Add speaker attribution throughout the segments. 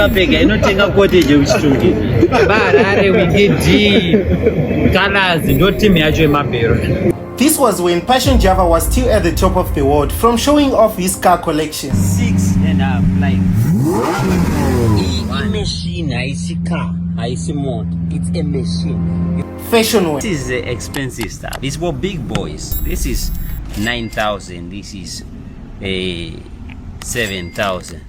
Speaker 1: Yakapfeka inotenga cottage yekuChitungwiza.
Speaker 2: Harare Winky D Colors ndo team yacho yemabhero.
Speaker 3: This was when Passion Java was still at the top of the world from showing off his car collection.
Speaker 1: Six and a half, like machine haisi car, haisi mota, it's a machine.
Speaker 3: Fashion wear.
Speaker 1: This is the expensive stuff. It's for big boys. This is 9,000. This is a 7,000.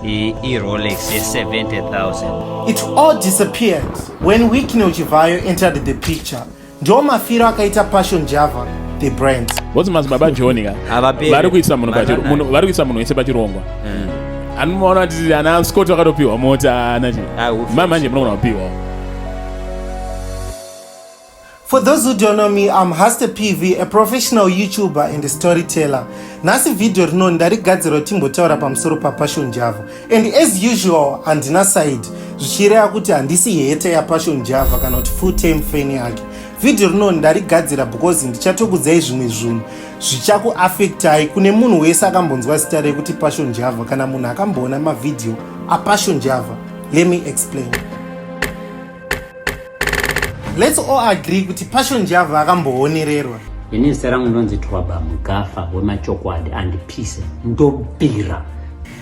Speaker 1: I Rolex is 70,000.
Speaker 3: It all disappeared when Wicknell Chivayo entered the picture. Ndo mafiro akaita Passion Java the brand.
Speaker 4: Voti madzibaba John ka
Speaker 1: Havaperi.
Speaker 4: vari kuisa munhu
Speaker 1: Varanayo.
Speaker 4: vari kuisa munhu wese pachirongwa. Anomaona kuti ana Scott vakatopiwa mota ana chi.
Speaker 1: Ah, ufresh.
Speaker 4: Manje munogona kupiwa.
Speaker 3: For those who don't know me, I'm Haster PV, a professional YouTuber and a storyteller. Nhasi video rino ndarigadzira kuti timbotaura pamusoro paPassion Java. And as usual, handina side, zvichireva kuti handisi hater yaPassion Java kana kuti full time fan yake. Video rino ndarigadzira because ndichatokudzai zvimwe zvinhu zvichakuafectai kune munhu wese akambonzwa zita rekuti Passion Java kana munhu akamboona mavhidhiyo aPassion Java. Let me explain. Let's all agree kuti Passion Java akamboonererwa.
Speaker 1: Ini zita rangu ndonzi Twaba Mugafa wemachokwadi, andipise ndobira.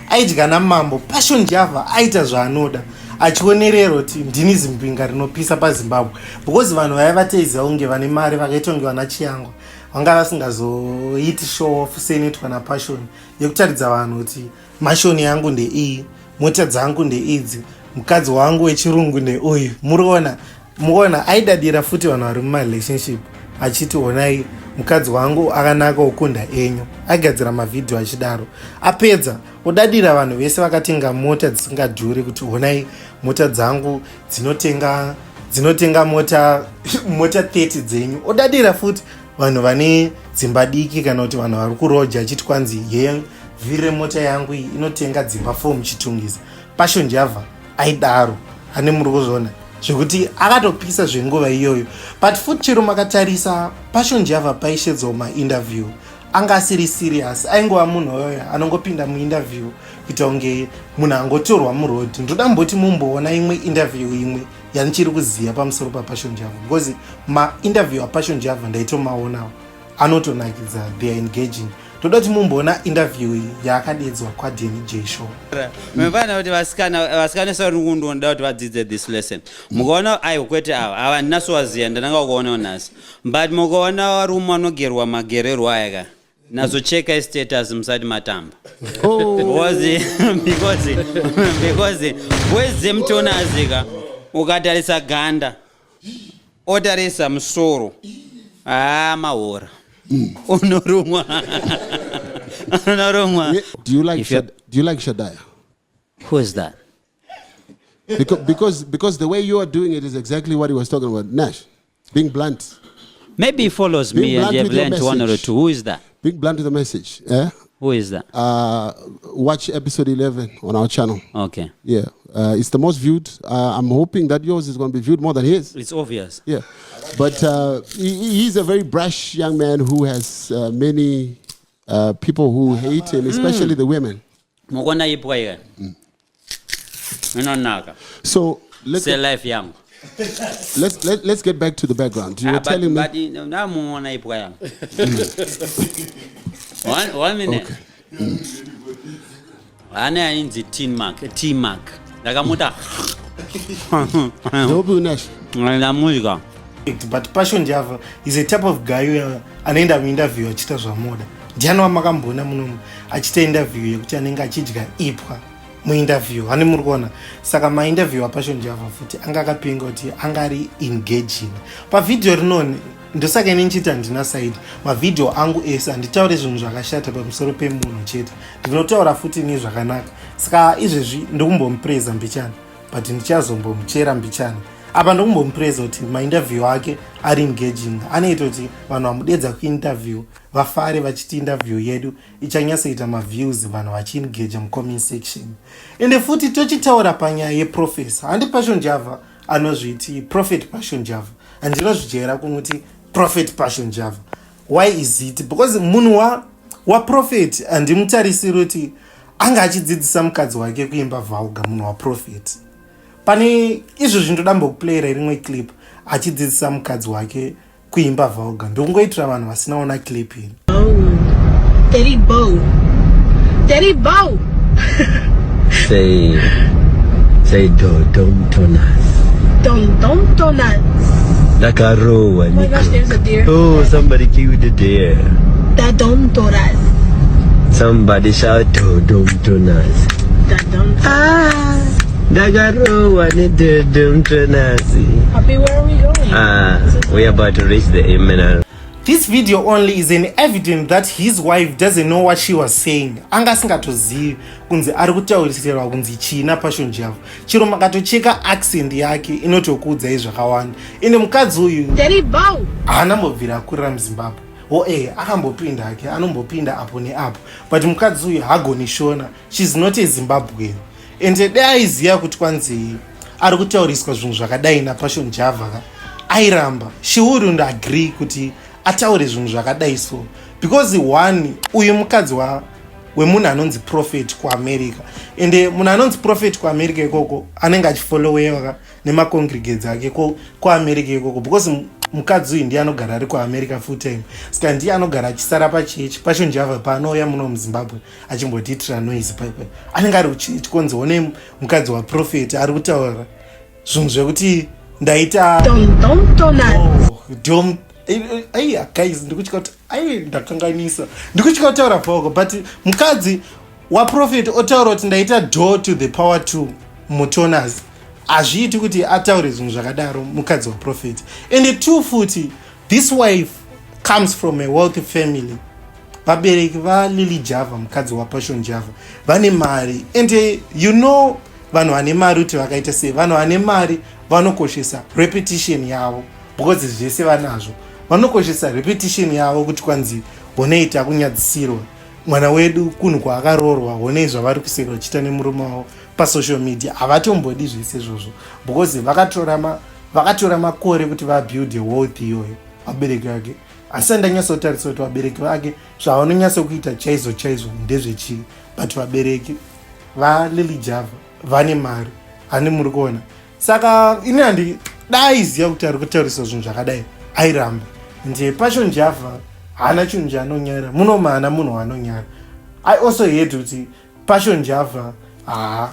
Speaker 3: Aidya namambo. Passion Java aita zvaanoda achionererwa kuti ndini zimbinga rinopisa paZimbabwe, because vanhu vaiva vateiziva kunge vane mari, vakaita kunge vana Chiyangwa, vanga vasingazoiti show off seinoitwa naPassion yekutaridza vanhu kuti mansion yangu ndeiyi, mota dzangu ndeidzi, mukadzi wangu wechirungu ndeuyu. Muriona, muona aidadira futi vanhu vari mumarelationship achiti, "Onai, mukadzi wangu akanaka ukunda enyu." Aigadzira mavhidhiyo achidaro, apedza odadira vanhu vese vakatenga mota dzisingadhuri kuti, "Onai, mota dzangu dzinotenga mota 30 dzenyu." Odadira futi vanhu vane dzimba diki kana kuti vanhu vari kuroja achiti kwanzi, "Ye, vhiri remota yangu iyi inotenga dzimba 4 muChitungwiza." Passion Java aidaro ane, muri kuzviona zvekuti akatopisa zvenguva iyoyo. But futi chero makatarisa Passion Java paishedzwa mainterview, anga asiri serious, aingova munhu oyoyo anongopinda muinterview kuita kunge munhu angotorwa muroad. Ndoda mboti mumboona imwe interview imwe yandichiri kuziva pamusoro paPassion Java, because mainterview aPassion Java ndaitomaonawo, anotonakidza, they are engaging. Ndoda kuti mumboona interview iyi yaakadedzwa kwaDanny J Show.
Speaker 1: Mefana kuti vasikana sauri kundonda kuti vadzidze this lesson. Mukaona, aiwa, kwete ava, ava handina sowaziya, ndananga kuonawo nhasi, but mukaona varume vanogerwa magererwo aya ka, nazocheka status musati matamba, because boys dzemutonazika, ukatarisa ganda, otarisa musoro, haa, mahora, unorumwa, unorumwa.
Speaker 5: Do you like
Speaker 1: If you're-
Speaker 5: Do you like Shadaya?
Speaker 1: Who is that?
Speaker 5: Because the way you are doing it is exactly what he was talking about. Nash, being blunt,
Speaker 1: Maybe he follows
Speaker 5: Being
Speaker 1: me and
Speaker 5: blunt
Speaker 1: you have
Speaker 5: with your
Speaker 1: learned one or
Speaker 5: message.
Speaker 1: two. Who is that?
Speaker 5: Being blunt with the message. Eh?
Speaker 1: Who is that?
Speaker 5: Watch episode 11 on our channel.
Speaker 1: Okay.
Speaker 5: Yeah, it's the most viewed. I'm hoping that yours is going to be viewed more than his.
Speaker 1: It's obvious.
Speaker 5: Yeah, but he's a very brash young man who has many people who hate him, especially the women.
Speaker 1: Mukuona ipwa iye inonaka.
Speaker 5: So let's get,
Speaker 1: Selife yangu.
Speaker 5: let's get back to the background. You were
Speaker 1: Ah, but,
Speaker 5: telling me.
Speaker 1: But namuona ipwa yangu. One minute. Ane ainzi T Mark, T Mark. Ndakamuta.
Speaker 5: Ndopi Nash?
Speaker 1: Ndamudya.
Speaker 3: But Passion Java is a type of guy uya anoenda muinterview achiita zvamuda. Ndiani wamakamboona munomu achiita interview yekuti anenge achidya ipwa muinterview? Hani muri kuona? Saka mainterview aPassion Java futi anga akapinga kuti anga ari engaging. Pavhidhiyo rinoni, ndosaka ini ndichiti handina side. Mavhidhiyo angu ese handitauri zvinhu zvakashata pamusoro pemunhu chete, ndinotaura futi nezvakanaka. Saka izvezvi ndikumbomupreza mbichana, but ndichazombomuchera mbichana. Apa ndokumbomupreza kuti mainterview ake ari engaging, anoita kuti vanhu vamudedza kuinterview vafare vachiti interview yedu ichanyatsoita maviews, vanhu vachiengaja mucomment section. Ende futi tochitaura panyaya yeprophecy, handi Passion Java anozviti Prophet Passion Java? Handinozvijaira kumuti Prophet Passion Java. Why is it? Because munhu waprophet handimutarisiri kuti Anga achidzidzisa mukadzi wake kuimba vulgar, munhu waProphet. Pane izvozvi ndoda mbokuplayera rimwe clip achidzidzisa mukadzi wake kuimba vulgar. Ndokungoitira vanhu vasina ona clip iri.
Speaker 6: Daddy Bo. Daddy Bo.
Speaker 7: Say do dom tonas.
Speaker 6: Dum dum donuts.
Speaker 7: Ndakarohwa.
Speaker 6: Oh my gosh, there's a deer.
Speaker 7: Oh, somebody killed the deer.
Speaker 6: Da dum donuts.
Speaker 7: Somebody shout do dom tonas.
Speaker 6: Da dum.
Speaker 7: Ah, ndakarohwa ne do dom tonas.
Speaker 6: Puppy, where are we going?
Speaker 7: Ah, we are about to reach the Emerald.
Speaker 3: This video only is an evidence that his wife doesn't know what she was saying. Anga asingatozivi kunzi ari kutaurisirwa kunzi chii naPassion Java. Chiro makatocheka accent yake inotokuudzai zvakawanda. Ende mukadzi uyu
Speaker 6: Daddy Bo.
Speaker 3: Haana mbobvira akurira muZimbabwe. O e akambopinda hake, anombopinda apo neapo, but mukadzi uyu hagoni Shona. She's not a Zimbabwean. Ende dai aiziva kuti kwanzi ari kutauriswa zvinhu zvakadai naPassion Java ka, airamba. She wouldn't agree kuti ataure zvinhu zvakadai so, because one, uyu mukadzi wa wemunhu anonzi Prophet kuAmerica. Ende munhu anonzi Prophet kuAmerica ikoko anenge achifollowewa ka nemacongregates ake kuAmerica ikoko, because mukadzi uyu ndiye anogara ari kuAmerica full time. Saka ndiye anogara achisara pachechi Passion Java paanouya muno muZimbabwe achimbotiitira noise paipai. Anenge ari kuchechi, konzi one mukadzi waProphet ari kutaura zvinhu zvekuti ndaita
Speaker 6: Dum dum donuts.
Speaker 3: Oh, dom aiya guys, ndikutya kuti ai ndakanganisa, ndikutya kutaura poko, but mukadzi waProphet otaura kuti ndaita door to the power 2 mutonas. Hazviiti kuti ataure zvinhu zvakadaro mukadzi waProphet. And two futi, this wife comes from a wealthy family. Vabereki vaLily Java, mukadzi waPassion Java, vane mari. And you know vanhu vane mari kuti vakaita sei. Vanhu vane mari vanokoshesa reputation yavo, because zvese vanazvo. Vanokoshesa reputation yavo kuti kwanzi honei takunyadzisirwa mwana wedu kunhu kwaakaroorwa, honei zvavari kuseka vachiita nemurume wavo pasocial media. Havatombodi zvese izvozvo because vakatora makore kuti vabuilde wealth iyoyo, vabereki vake. Asi andanyatsotarisa kuti vabereki vake zvavanonyatsokuita chaizvo chaizvo ndezvechii, but vabereki vaLily Java vane mari, hani muri kuona? Saka ini handi daiziva kuti ari kutaurisa zvinhu zvakadai, airamba. Nje Passion Java haana chinhu chaanonyara munoma, haana munhu waanonyara. I also heard kuti Passion Java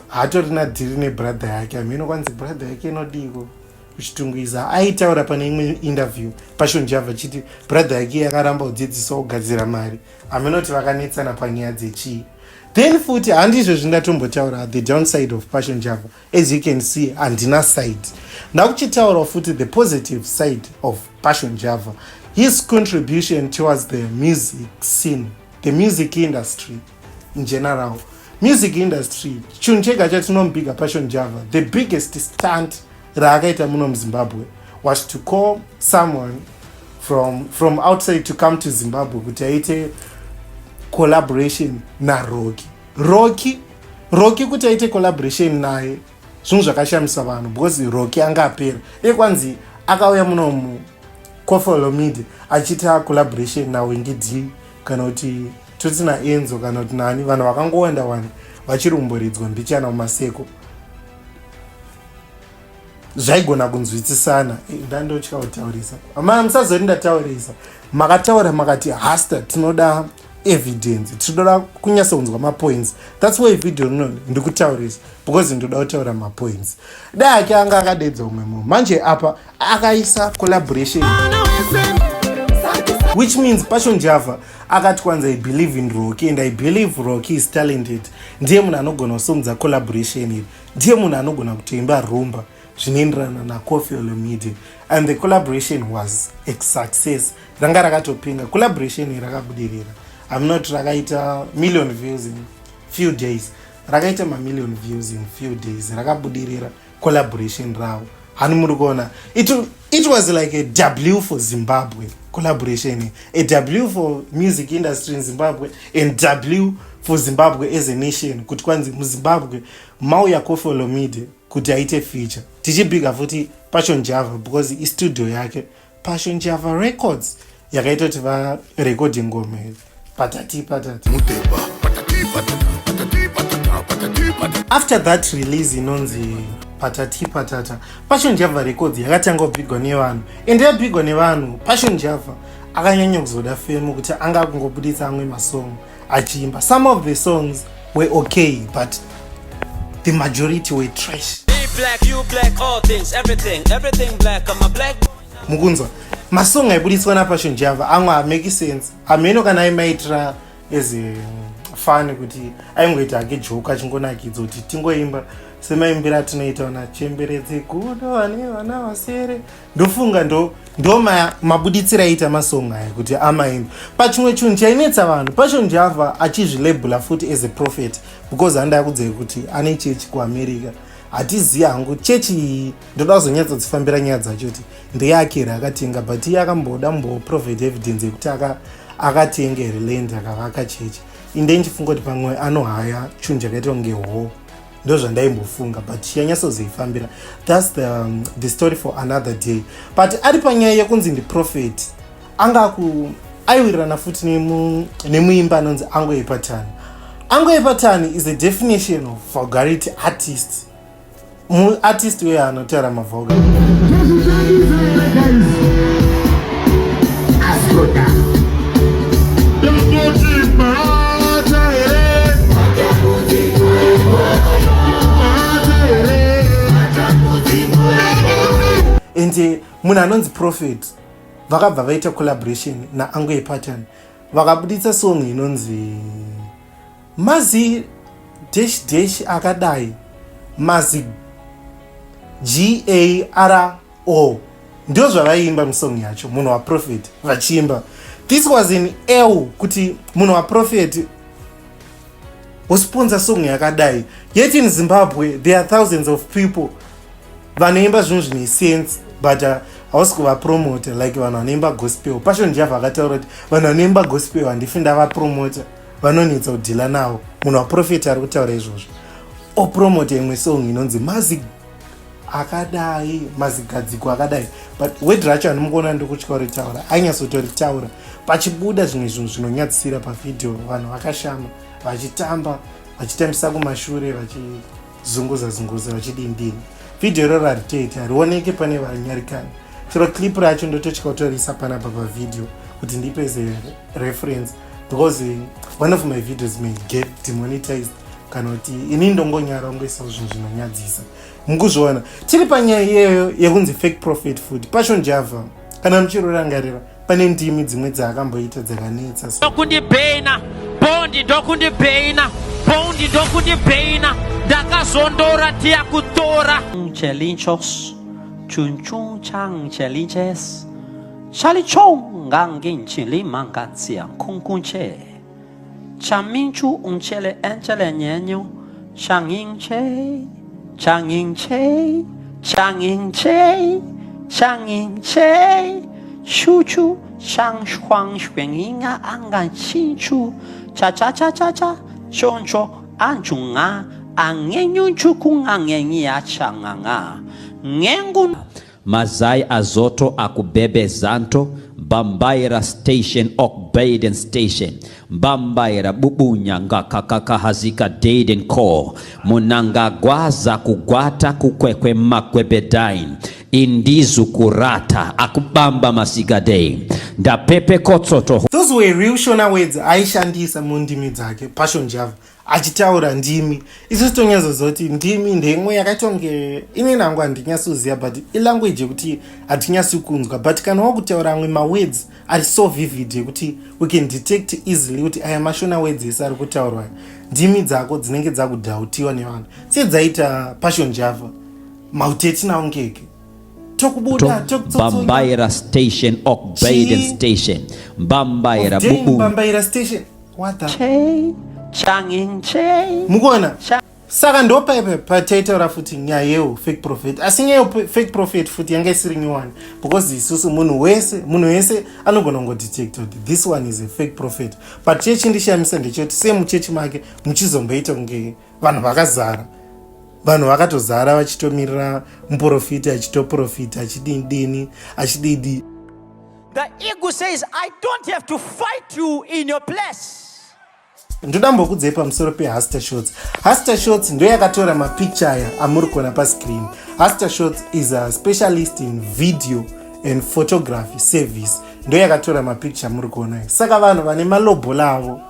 Speaker 3: haatorina dhiri nebrother yake. Hameno kwanzi brother yake inodiko kuChitungwiza. Aitaura pane imwe interview Passion Java chiti brother yake yakaramba kudzidziswa kugadzira mari. Hameno kuti vakanetsana panyaya dzechii. Then futi handizvo zvindatombotaura the downside of Passion Java. As you can see, handina side. Ndakuchitaura futi the positive side of Passion Java, his contribution towards the music scene, the music industry in general. Music industry, chinhu chega chatinomubhiga Passion Java, the biggest stunt raakaita muno muZimbabwe was to call someone from outside to come to Zimbabwe kuti aite collaboration naRocky. Rocky, Rocky, kuti aite collaboration naye. Zvinhu zvakashamisa vanhu because Rocky anga apera. Dei kwanzi akauya munomu Koffi Olomide achiita collaboration naWinky D, kana kuti toti naEnzo, kana kuti nani, vanhu vakangowanda wanda vachiri kumboridzwa mbichana mumaseko, zvaigona kunzwisisana. Ndandotya kutaurisa ma musazoti ndataurisa. Makataura makati hasta tinoda evidence, tinoda kunyatsokunzwa mapoints. That's why video rino ndikutaurisa, because ndoda kutaura mapoints. Dai ake anga akadedza umwe munhu, manje apa akaisa collaboration, which means Passion Java akati kwanzi, "I believe in Rocky and I believe Rocky is talented. Ndiye munhu anogona kusumudza collaboration iri, ndiye munhu anogona kutoimba rumba zvinoenderana naKoffi Olomide." And the collaboration was a success. Ranga rakatopinga collaboration iri, rakabudirira. I'm not rakaita million views in few days, rakaita mamillion views in few days. Rakabudirira collaboration ravo, hani muri kuona? It was like a W for Zimbabwe collaboration, a W for music industry in Zimbabwe and W for Zimbabwe as a nation, kuti kwanzi muZimbabwe mauya Koffi Olomide kuti aite feature. Tichibhiga futi Passion Java because istudio yake, Passion Java Records, yakaita kuti varekodhi ngoma iyi, Patati Patati.
Speaker 8: Mutepa, patati, patata, patati.
Speaker 3: After that release inonzi Patati Patata, Passion Java Records yakatanga kubhigwa nevanhu, ende yabhigwa nevanhu, Passion Java akanyanya kuzoda fame kuti anga akungobuditsa amwe masong achiimba. Some of the songs were okay, but the majority were trash.
Speaker 1: Black, you black, all things, everything, everything black. I'm a black.
Speaker 3: Mukunzwa masong aibuditswa naPassion Java amwe ameki sense, ameno kana aimaitira as a fun kuti aingoita hake joke achingonakidza kuti tingoimba semaimbiro atinoita ona chemberedze gudo vane vana vasere. Ndofunga ndo mabuditsiro aiita masong aya kuti amaimba. Pachimwe chinhu chainetsa vanhu, Passion Java achizvilabela futi as a prophet, because handakudzai kuti ane chechi kuAmerica. Hatizivi hangu chechi iyi, ndoda kuzonyatsodzifambira nyaya dzacho kuti ndeyake here akatenga, but iye akamboda mboprovide evidence yekuti akatenga here land akavaka chechi. Inde ndichifunga kuti pamwe anohaya chinhu chakaita kunge hall, ndo zvandaimbofunga, but chiyanyatsozoifambira. That's the story for another day. But ari panyaya yekunzi ndiprophet, anga ku aiwirirana futi nemuimba anonzi Ango Epatani. Ango Epatani is a definition of vulgarity artist, muartist uye anotaura mavulgar.
Speaker 5: Tozvishandisa here, guys? Asikoda. Tongoti mata here? Mata here?
Speaker 3: Ende munhu anonzi prophet vakabva vaita collaboration naAngo Epatani, vakabuditsa song inonzi mazi dash dash akadai, mazi garo. Ndo zvavaiimba musong yacho, munhu waprophet vachiimba. This was in l kuti munhu waprophet wosponsa song yakadai, yet in Zimbabwe there are thousands of people vanoimba zvinhu zvine sense, but hausi kuvapromota like vanhu vanoimba gospel. Passion Java akataura kuti vanhu vanoimba gospel handifi ndavapromota, vanonetsa kudhila navo. Munhu waprofeti ari kutaura izvozvo, opromota imwe song inonzi mazi akadai, mazigadziko akadai, but word racho handimukuona, ndikutya kuritaura. Ainyatsotoritaura pachibuda zvimwe zvinhu zvinonyadzisira pavhidhiyo, vanhu vakashama vachitamba, vachitambisa kumashure, vachizunguza zunguza, vachidindini. Vhidhiyo iroro haritoiti harioneke pane vanyarikani. Chero clip racho ndototya kutorisa panapa pavhidhiyo kuti ndipe as a reference, because one of my videos may get demonetized, kana kuti ini ndongonyara kungoisa zvinhu zvinonyadzisa. Mukuzviona, tiri panyaya iyeyo yekunzi fake prophet food, Passion Java, kana muchirorangarira, pane ndimi dzimwe dzaakamboita dzakanetsa so.
Speaker 2: Ndokundibhena bondi, ndokundibhena bondi, ndokundibhena, ndakazondora tiya kutora
Speaker 1: Chelinchos, chun chun chang chelinches, chalichong ngangin chili mangansia kung kung che, chaminchu unchele enchele nyenyo, changin che, changin che, changin che, changin che, chu chu chang huang xuan angan chinchu, cha cha cha cha cha, choncho anchunga, angenyunchu kungangenya changanga, ngengu mazai azoto akubebe zanto bambaira station okbaden station bambaira bubunya ngakakakahazika daden ko munangagwaza kugwata kukwekwe makwebedain indizu kurata akubamba masigadei ndapepe kotsoto.
Speaker 3: Those were real Shona words aishandisa mundimi dzake Passion Java achitaura ndimi. Isusu tonyatsoziva kuti ndimi ndeimwe yakaita kunge inini hangu handinyatsoziva, but ilanguage yekuti hatinyatsi kunzwa. But kana wakutaura amwe mawords ari so vivid yekuti we can detect easily kuti aya mashona words ese ari kutaurwa, ndimi dzako dzinenge dzakudhautiwa nevanhu sedzaita Passion Java mauteti naungeke tokubuda.
Speaker 1: Bambaira station okbaden station bambaira bubu
Speaker 3: Bambaira station, what the
Speaker 1: che changin che.
Speaker 3: Mukuona, saka ndopaipa pataitaura futi nyaya yeu fake prophet. Asi nyaya yeu fake prophet futi yanga isiri nyowani, because isusu munhu wese anogona kungodetecta kuti this one is a fake prophet. But chechindishamisa ndechekuti semuchechi make muchizomboita kunge vanhu vakazara, vanhu vakatozara vachitomirira muprofiti achitoprofita, achidini achididi.
Speaker 2: The eagle says, "I don't have to fight you in your place."
Speaker 3: Ndoda mbokudzei pamusoro peHaster Shots. Haster Shots ndo yakatora mapicture aya amuri kuona pascreen. Haster Shots is a specialist in video and photography service. Ndo yakatora mapicture amuri kuona aya. Saka vanhu vane malobola avo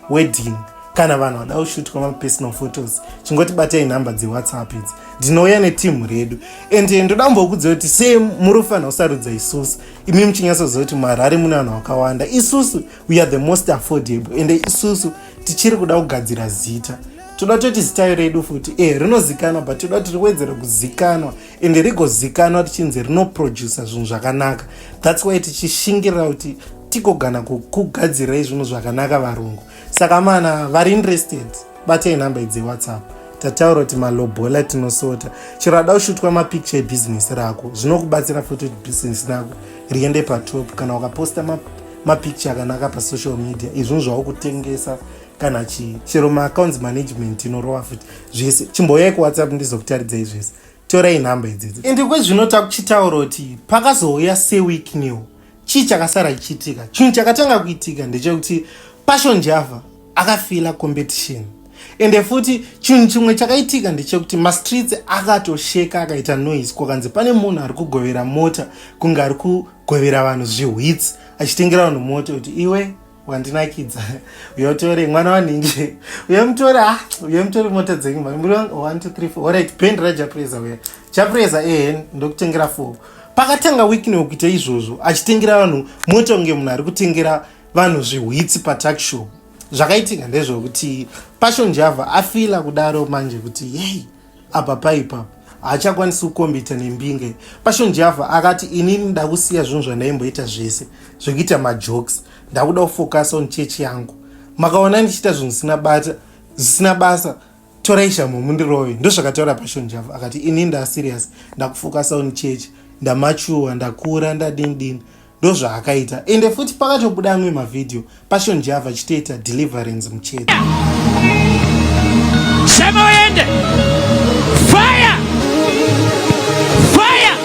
Speaker 3: wedding kana vanhu vada kushutwa mapersonal photos, chingotibatai nhamba dzewhatsapp idzi, ndinouya netimu redu. And ndoda kumbokudza kuti sei muri kufanira kusarudza isusu, imi muchinyatsoziva kuti muHarare mune vanhu vakawanda. Isusu we are the most affordable, and isusu tichiri kuda kugadzira zita. Toda toti zita redu futi rinozikanwa, but toda kuti riwedzere kuzikanwa and rigozikanwa tichinzi rinoprodusa zvinhu zvakanaka. That's why tichishingirira kuti tigogana kugadzirai zvinhu zvakanaka varungu. Saka mana vari interested, batai nhamba idzi WhatsApp. Tataura kuti malobola tinosota, chero ada kushutwa mapicture ebhizinesi rako, zvinokubatsira futi kuti bhizinesi rako riende patop. Kana ukaposta mapicture akanaka pasocial media, izvinhu zvawakutengesa kana chii, chero maaccounts management inorova futi zvese. Chimbouyai kuWhatsApp ndizokutaridzai zvese. Torai nhamba idzidzi. Ende kwezvino takuchitaura kuti pakazouya seWicknell, chii chakasara chichiitika? Chinhu chakatanga kuitika ndechekuti Passion Java akafila competition. Ende futi chinhu chimwe chakaitika ndechekuti mastreets akatosheka, akaita noise, kwakanzi pane munhu ari kugovera mota kunge ari kugovera vanhu zvihwits, achitengera vanhu mota kuti iwe wandinakidza, uyotore mwana wanhingi, uye mutore, ah, uye mutore mota dzenyu muri 1 2 3 4, alright, bend raJah Prayzah, uya Jah Prayzah, ehe, ndokutengera 4. Pakatanga Wicknell kuita izvozvo, achitengera vanhu mota kunge munhu ari kutengera vanhu zvihwitsi patuckshop, zvakaitika ndezvokuti Passion Java afila kudaro manje kuti yei, apa paipapo haachakwanisi kukombita nembinge. Passion Java akati, inini ndakusiya zvinhu zvandaimboita zvese zvekuita majokes, ndakuda kufocus on chechi yangu. Makaona ndichiita zvinhu zvisina basa, torai shamhu mundirove. Ndozvakataura Passion Java, akati ini ndaserious, ndakufocus on church, ndamachuwa, ndakura, ndadini dini. Ndozvaakaita. Ende futi pakatobuda amwe mavhidhiyo Passion Java achitoita deliverance muchechi.
Speaker 2: Shema uende. Fire! Fire!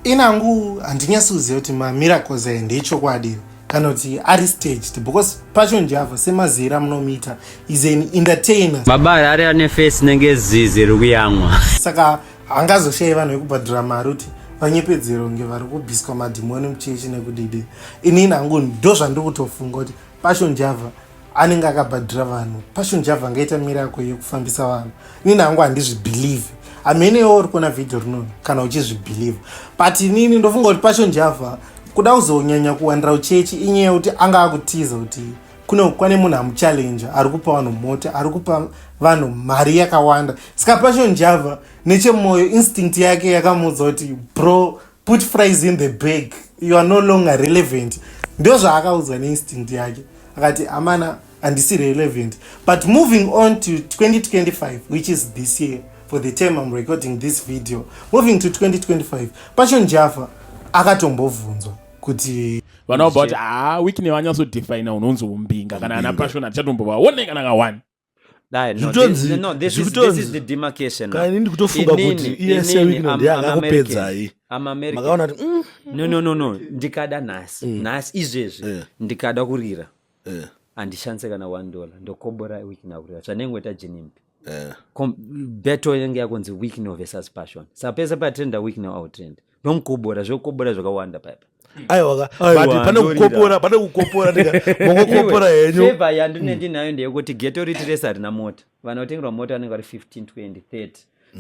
Speaker 3: Inangu handinyatsi kuziva kuti mamiracles aya ndechokwadi kana kuti ari staged, because Passion Java semazera munomuita is an entertainer.
Speaker 1: Baba Harare ane face inenge zizi riri kuyamwa.
Speaker 3: Saka hangazoshayi vanhu vekubhadhira mari kuti vanyepedzero kunge vari kubviswa madhimoni muchechi nekudidi. Inini hangu ndo zvandiri kutofunga kuti Passion Java anenge akabhadhira vanhu. Passion Java angaita miracle yekufambisa vanhu? Inini hangu handizvibelieve. Hamenewo uri kuona vhidhio rinoni kana uchizvibelieve, but inini ndofunga kuti Passion Java kuda kuzonyanya kuwandira uchechi inyaya yekuti anga akutiza kuti kune kwane munhu amuchallenge ari kupa vanhu mota, ari kupa vanhu mari yakawanda. Saka Passion Java nechemwoyo instinct yake yakamuudza kuti bro, put fries in the bag, you are no longer relevant. Ndo zvaakaudzwa neinstinct yake, akati amana, handisi relevant. But moving on to 2025, which is this year for the time I'm recording this video, moving to 2025, Passion Java akatombobvunzwa kuti
Speaker 4: Vanhu vabva kuti haa, Wicknell vanyatsodefina unonzi umbinga kana ana Passion hatichatombovaone kana ka1.
Speaker 1: Dai, no, no, this is the demarcation.
Speaker 8: Kana ini ndikutofunga kuti iye seWicknell ndiye akakupedzai.
Speaker 1: I'm American.
Speaker 8: Makaona kuti
Speaker 1: No, ndikada nhasi, nhasi izvezvi, ndikada kurira, handishandise kana $1, ndokobora Wicknell kurira zvanengoita Ginimbi. Battle inenge yakunzi Wicknell versus Passion. Saka pese patrenda Wicknell, autrend, ndomukobora zvekukobora zvakawanda paipa.
Speaker 8: Aiwa,
Speaker 1: Aiwa,
Speaker 8: but pane
Speaker 1: ndorira.
Speaker 8: kukopora, pane kukopora, mongokopora henyu.
Speaker 1: Favor yandine ndinayo ndeyekuti geto riti rese harina mota. Vanhu vatengerwa mota vanenge vari 15, 20, 30.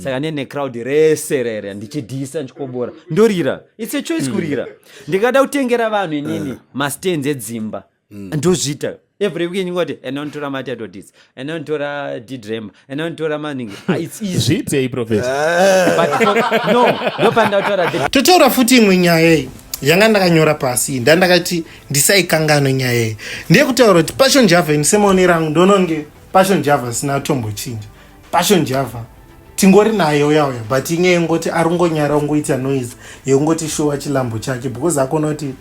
Speaker 1: Saka nene crowd rese rere ndichidhisa, ndichikobora, ndorira. It's a choice kurira. Ndikada kutengera vanhu inini mastands edzimba, ndozviita every week. Ndingoti enonditora matitle deeds, enonditora ddrem, enonditora maningi. Ah, it's easy.
Speaker 4: Zviitei, professor.
Speaker 1: But no, ndopandataura the
Speaker 3: Totaura futi imwe nyaya iyi yanga ndakanyora pasi, ndandakati ndisaikanganwe. Nyaya iyi ndeyekutaura kuti Passion Java, ini semaonero angu ndononge Passion Java sina tombochinja. Passion Java tingori naye uya uya, but inyaya yengoti ari kungonyara, kungoita noise yekungoti showa chilambo chake, because akona kuti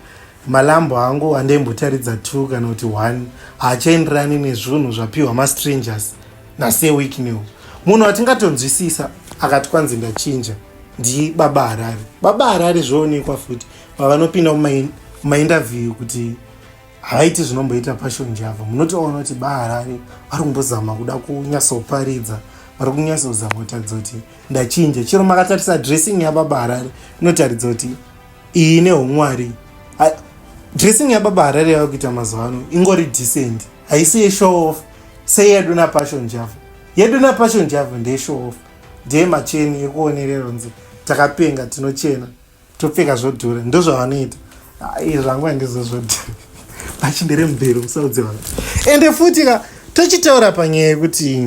Speaker 3: Malambo angu andaimbotaridza 2 kana kuti 1 haachaenderani nezvinhu zvapiwa mastrangers naSir Wicknell. Munhu atingatonzwisisa akati kwanzi ndachinja ndibaba Harare. Baba Harare zvoonekwa futi pavanopinda mumainterview kuti havaiti zvinomboita Passion Java. Munotoona kuti ba Harare vari kumbozama kuda kunyatsoparidza, vari kunyatsozama kutaridza kuti ndachinja. Chero makatarisa dressing yababa Harare inotaridza kuti iyi neumwari. Dressing yababa Harare yava kuita mazuva ano ingori decent, haisi yeshow off seyedu naPassion Java. Yedu naPassion Java ndeyeshow off, ndeyemacheni ekuonerera kunzi takapenga, tinochena, topfeka zvodhura, ndozvavanoita. Izvi zvangu handizo zvodhura, pachindere mubhero musaudze vanhu. Ende futi ka tochitaura panyaya yekuti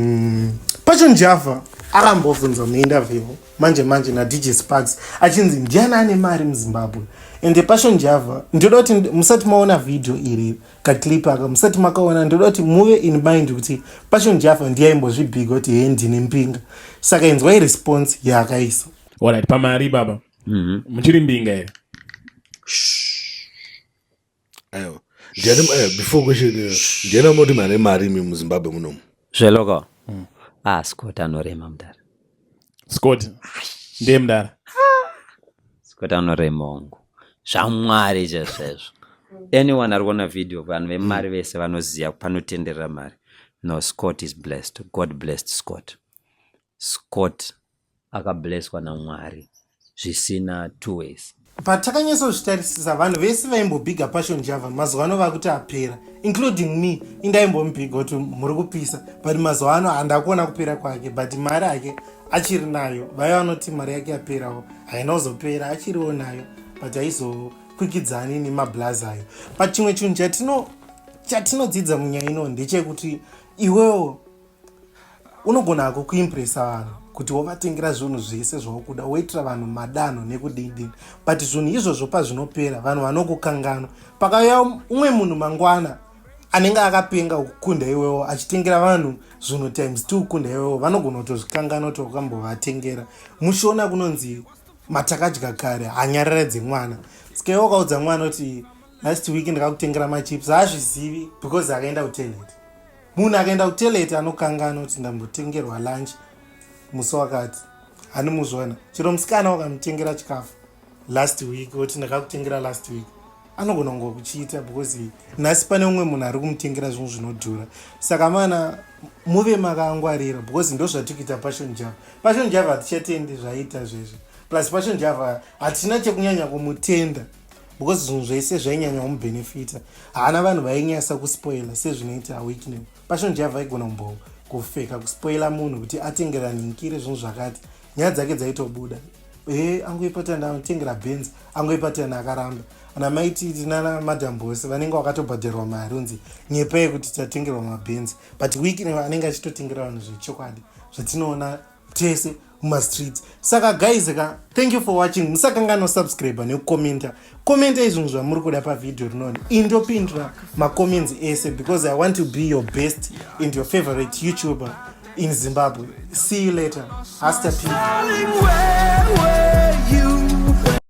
Speaker 3: Passion Java akambobvunzwa muinterview manje manje naDJ Sparks achinzi ndiani ane mari muZimbabwe. Ende Passion Java, ndoda kuti musati maona vhidhio iri, kaclip aka musati makaona, ndoda kuti muve in mind kuti Passion Java ndiye aimbozvibhiga kuti hee, ndine mbinga. Saka inzwai response yaakaisa.
Speaker 4: Alright, pamari baba, muchiri mbinga here?
Speaker 8: Aiwa, ndiani before question, ndiani amoti mane mari imi muZimbabwe munomu?
Speaker 2: Zveloko. Ah, Scott anorema mudara.
Speaker 4: Scott ndiye mudara.
Speaker 2: Scott anorema wangu, zvamwari chaizvo. Anyone ari kuona video, vanhu vemari vese vanoziva panotenderera mari. No, Scott is blessed. God blessed Scott. Scott akablesswa naMwari zvisina two ways.
Speaker 3: Patakanyatsozvitarisisa, vanhu vese vaimbobhiga Passion Java mazuva ano vakuti apera, including me. Indaimbomubhiga kuti muri kupisa, but mazuva ano handakuona kupera kwake, but mari ake achiri nayo. Vaiva vanoti mari yake yaperawo, haina kuzopera, achiriwo nayo, but haizokwikwidzani nemablazi ayo. But chimwe chinhu chatinodzidza munyaya ino ndechekuti iwewo unogona kukuimpresa vanhu kuti wovatengera zvinhu zvese zvaukuda, woitira vanhu madanho nekudidini, but zvinhu izvozvo pazvinopera, vanhu vanokukanganwa. Pakauya umwe munhu mangwana anenge akapenga kukunda iwewo, achitengera vanhu zvinhu times two kunda iwewo, vanogona kutozvikanganwa kuti wakambovatengera. Muchiona kunonzi matakadya kare hanyarara dzemwana. Saka iwe wakaudza mwana kuti last week ndakakutengera machips, haazvizivi because akaenda kutoilet. Munhu akaenda kutoilet anokanganwa kuti ndambotengerwa lunch musi wakati. Hani muzviona, chero musikana wakamutengera chikafu last week, oti ndakakutengera last week, anogona kunge kuchiita because nhasi pane umwe munhu ari kumutengera zvinhu zvinodhura. Saka mana muve makangwarira because ndo zvatiri kuita Passion Java. Passion Java hatichatendi zvaita zvezvi. Plus Passion Java hatina chekunyanya kumutenda because zvinhu zvese zvainyanya kumubhenefita. Haana vanhu vainyasa kuspoila sezvinoita Wicknell. Passion Java aigona kumbo kufeka kuspoila munhu kuti atengera ninkire zvinhu zvakati, nyaya dzake dzaitobuda. E angoipatana anotengera Benz, angoipatana akaramba. Ana maititi nana Madam Boss vanenge vakatobhadharwa mari unzi nyepei kuti tatengerwa maBenz, but Wicknell anenge achitotengera vanhu zvechokwadi zvatinoona tese mumastreets. Saka guys ka, thank you for watching. Musakanganwa subscribe nekukomenta. Komentai zvinhu zvamuri kuda pavhidhio rinoni, indopindura macomments ese because I want to be your best and your favorite YouTuber in Zimbabwe. See you later. Hasta p.
Speaker 9: Darling, where were you?